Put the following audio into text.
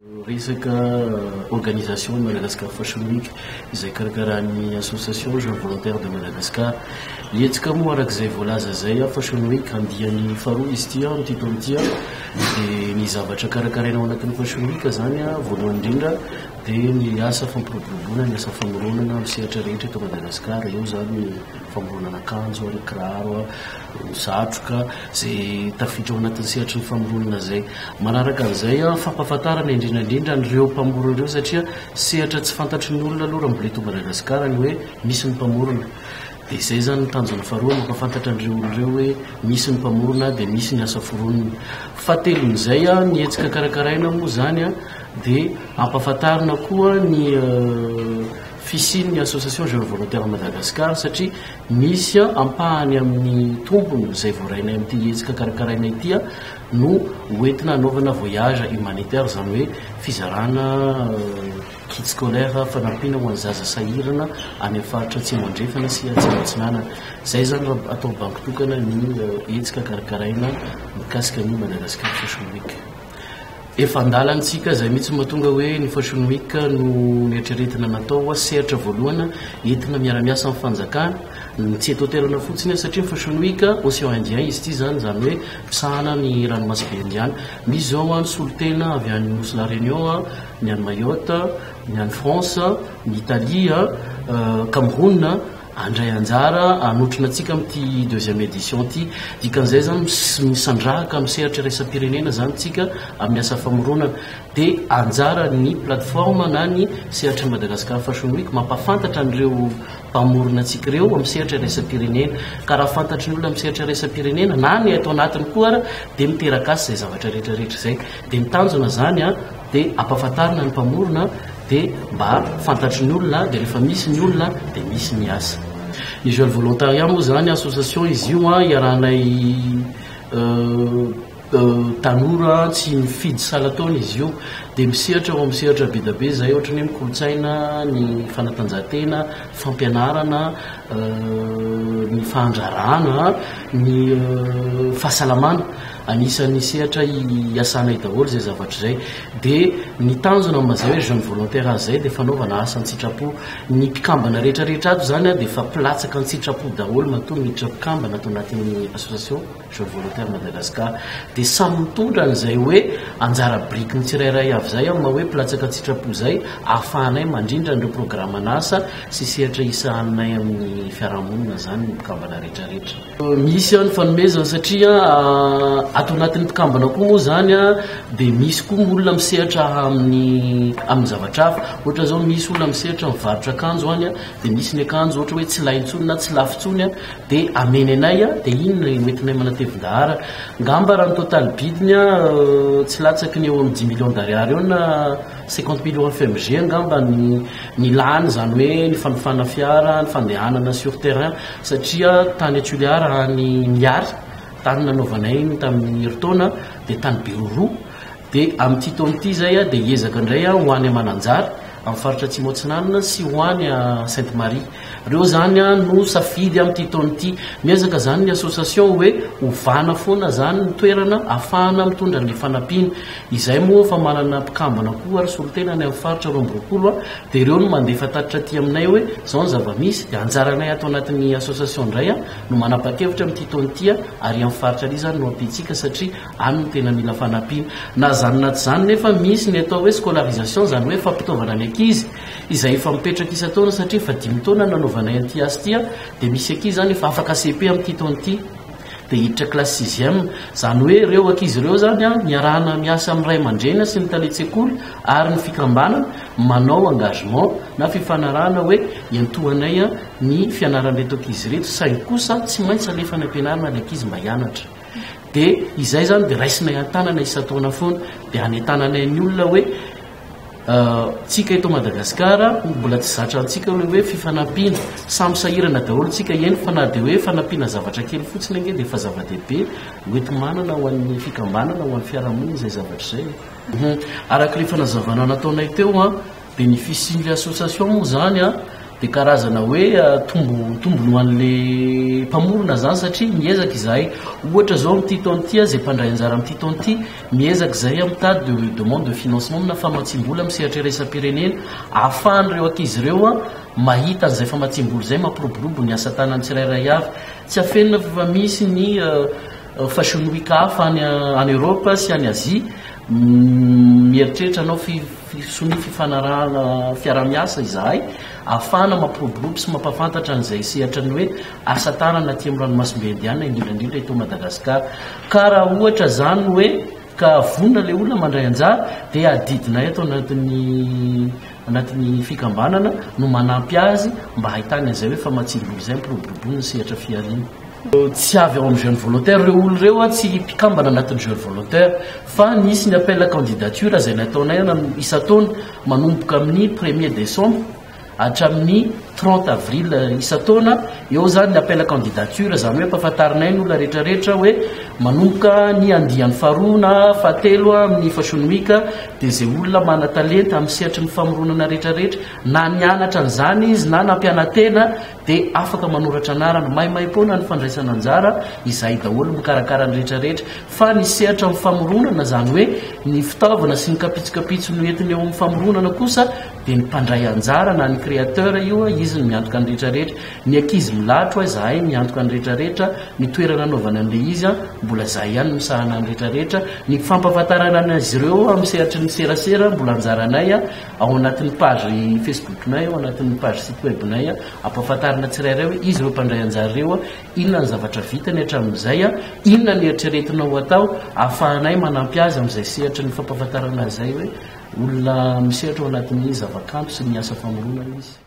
Resaka organisation ny Madagascar Fashion Week izay karakarain'ny Association Jeunes Volontaires de Madagascar. Ny hetsika moa araka izay voalaza izay, Fashion Week andiany faharoa izy ity amin'ity taona ity. Dia ny zavatra karakaraina ao anatin'ny Fashion Week izany voalohany indrindra dia ny asa fampiroboroboana ny asa famoronana amin'ny sehatra rehetra eto Madagasikara. Eo izany ny famoronana akanjo, ny kiraro, ny satroka, izay tafiditra ao anatin'ny sehatry ny famoronana izay. Manaraka an'izay, fampahafantarana indrindra indrindra an'ireo mpamorona ireo satria sehatra tsy fantatry ny olona aloha raha mbola eto Madagasikara ny hoe misy ny mpamorona. Dia izay izany ny tanjona faharoa, mampahafantatra an'ireo olona ireo hoe misy ny mpamorona dia misy ny asa foronina. Fahatelon'izay, ny hetsika karakaraina moa izany dia ampahafantarina koa ny fisian'ny Association Jeunes Volontaires Madagascar satria misy ampahany amin'ny tombony izay voarainay amin'ity hetsika karakaraina ity no hoentina hanaovana voyage humanitaire, izany hoe fizarana kit scolaire fanampiana ho an'ny zaza sahirana any amin'ny faritra Atsimo Andrefana sy Atsimo Atsinanana. Izay izany raha atao banky tokana ny hetsika karakaraina mikasika ny Madagascar Fashion Week. Efa an-dalantsika izay mihitsy mahatonga hoe ny Fashion Week no neritreretina natao sehatra voalohana entina miara-miasa amin'ny fanjakana, ny tsy eto an-toerana fotsiny satria ny Fashion Week Océan Indien izy ity izany, izany hoe misahana ny ranomasimbe Indiana. Misy izao ny solontena avy any Nosy La Réunion, ny any Mayotte, ny any France, ny Italie, Cameroun. Handray anjara hanotrona antsika amin'ity deuxième édition ity. Dikan'izay izany misandrahaka amin'ny sehatra iraisam-pirenena izany tsika amin'ny asa famoronana. Dia anjaran'ny plateforme na ny sehatry ny Madagascar Fashion Week mampahafantatra an'ireo mpamorona antsika ireo amin'ny sehatra iraisam-pirenena. Ka raha fantatry ny olona amin'ny sehatra iraisam-pirenena na ny eto anatiny koa ara dia miteraka asa izay zavatra rehetra rehetra izay. Dia ny tanjona izany dia ampahafantarina ny mpamorona dia mba fantatry ny olona dia rehefa misy ny olona dia misy ny asa. Ny jeune volontariat moa izany association izy io an, iarahanay tanora tsy mifidy salan-taona izy io, dia misehatra ao amin'ny sehatra be dia be izay ohatra ny hoe ny kolontsaina, ny fanatanjahantena, fampianarana, ny fahandrarana, ny fahasalamana. Anisan'ny sehatra iasanay daholo izay zavatra izay. Dia ny tanjona amin'izay hoe jeune volontaire izay dia fanaovana asa an-tsitrapo. Ny mpikambana rehetra rehetra ato izany dia efa mpilatsaka an-tsitrapo daholo matoa miditra mpikambana ato anatin'ny association jeune volontaire Madagascar. Dia samy mitondra an'izay hoe anjara birikiny tsirairay avy izay amin'ny maha hoe mpilatsaka an-tsitrapo izay ahafahanay mandrindra an'ireo programan'asa sy sehatra isahaninay amin'ny fiarahamonina izany ny mpikambana rehetra rehetra. Misy ny fanomezana satria ato anatin'ny mpikambana koa moa izany dia misy koa olona misehatra amin'ny amin'ny zavatra hafa. Ohatra izao misy olona misehatra mivarotra akanjo any dia misy ny akanjo ohatra hoe tsy lay intsony na tsy lafo intsony dia ameny anay dia iny no entinay manatevin-daharana. Angamba raha ny total bidiny tsy latsaky ny eo amin'ny dix millions d'ariary eo na 50 millions FMG angamba ny ny lany izany hoe ny fanofana fiara, ny fandehanana sur terrain satria tany Tuléar any Miary tany nanaovanay iny tamin'ny herintaona dia tany Beroroha dia amin'ity taona ity izay dia hiezaka indray aho ho any Mananjary amin'ny faritra Atsimo Atsinanana sy ho any Sainte Marie. Ireo izany no safidy amin'ity taona ity. Miezaka izany ny association hoe ovana foana izany ny toerana ahafahana mitondra an'ilay fanampiana. Izay moa efa manana mpikambana koa ary solontena any amin'ny faritra 22 dia ireo no mandefa tatitra aty aminay hoe izao ny zava-misy dia anjaranay ato anatin'ny association indray no manapa-kevitra amin'ity taona ity ary amin'ny faritra ary izany no ampiantsika satria any no tena mila fanampiana. Na izany na tsy izany nefa misy ny atao hoe scolarisation izany hoe fampitaovana ny ankizy izay efa mipetraka isan-taona satria efa dimy taona nanaovanay an'ity asa ity dia misy ankizy izany efa afaka cepe amin'ity taona ity. dia hiditra classe sixième. Izany hoe ireo ankizy ireo izany an, niarahana miasa amin'ny ray aman-dreny sy ny talen-tsekoly ary ny fikambanana manao engagement na fifanarahana hoe iantohanay ny fianaran'ireto ankizy ireto saingy kosa tsy maintsy alefa any am-pianarana ilay ankizy mba hianatra. Dia izay izany dia raisinay an-tanana isan-taona foana. Dia anentananay ny olona hoe Tsika eto Madagascar mbola tsy zatra antsika le hoe fifanampiana, samy sahirana daholo tsika, eny fa na dia hoe fanampiana zavatra kely fotsiny ange dia efa zava-dehibe hoenti-manana ho an'ny fikambanana, ho an'ny fiarahamonina izay zavatra izay e. Araka ilay fanazavana nataonay teo an, dia ny fisian'ilay association moa izany an, Dia karazana hoe tombo tombony ho an'le mpamorona izany satria miezaka izahay. Ohatra izao amin'ity taona ity, izay mpandray anjara amin'ity taona ity, miezaka izahay mitady de demande de financement na famatsiam-bola amin'ny sehatra iraisam-pirenena ahafahan'ireo ankizy ireo mahita an'izay famatsiam-bola izay mampiroborobo ny asa tanany tsirairay avy. Tsy afenina fa efa misy ny fashion week hafa any any Europe sy any Asie mieritreritra hanao sonia fifanarahana fiaraha-miasa izahay ahafahana mampiroborobo sy mampahafantatra an'izay sehatra ny hoe asa tanana aty amin'ny ranomasimbe Indiana indrindra indrindra eto Madagasikara. Ka raha ohatra izany hoe ka vonona ilay olona mandray anjara dia adidinay ato anatin'ny anatin'ny fikambanana no manampy azy mba hahitany an'izay hoe famatsiam-bola izay hampiroboroboana ny sehatra fihariana. Tsy avy ao amin'ny jeune volontaire ireo olona ireo, tsy mpikambana anatin'ny jeune volontaire fa nisy ny appel à candidature izay nataonay isan-taona manomboka amin'ny premier décembre hatramin'ny 30 avril isan-taona. Eo izany ny appel à candidature, izany hoe ampahafantarinay ny olona rehetrarehetra hoe manomboka ny andiany faharoa na fahatelo amin'ny fashion week dia izay olona manan-talenta amin'ny sehatry ny famoronana rehetrarehetra na nianatra an'izany izy na nampiana-tena dia afaka manoratra anarana, maimaimpoana ny fandraisana anjara, izahay daholo mikarakara ny rehetra rehetra, fa ny sehatra amin'ny famoronana, izany hoe ny fitaovana sy ny kapitsokapitso noentiny eo amin'ny famoronana kosa dia ny mpandray anjara na ny créateur io, izy no miantoka ny rehetra rehetra, ny ankizy milatro izahay miantoka ny rehetra rehetra, ny toerana anaovana an'ilay izy mbola izahay ihany no misahana ny rehetra rehetra, ny fampahafantarana an'izy ireo amin'ny sehatry ny serasera mbola anjaranay. Ao anatin'ny page Facebook-nay, ao anatin'ny page site web-nay, ampahafantarina tsirairay hoe iza ireo mpandray anjara ireo, inona ny zavatra vitany hatramin'izay, inona ny eritreretina ho atao ahafahanay manampy azy amin'izay sehatry ny fampahafantarana azy izay hoe olona misehatra ao anatin'ny zavakanto sy ny asa famoronana izy.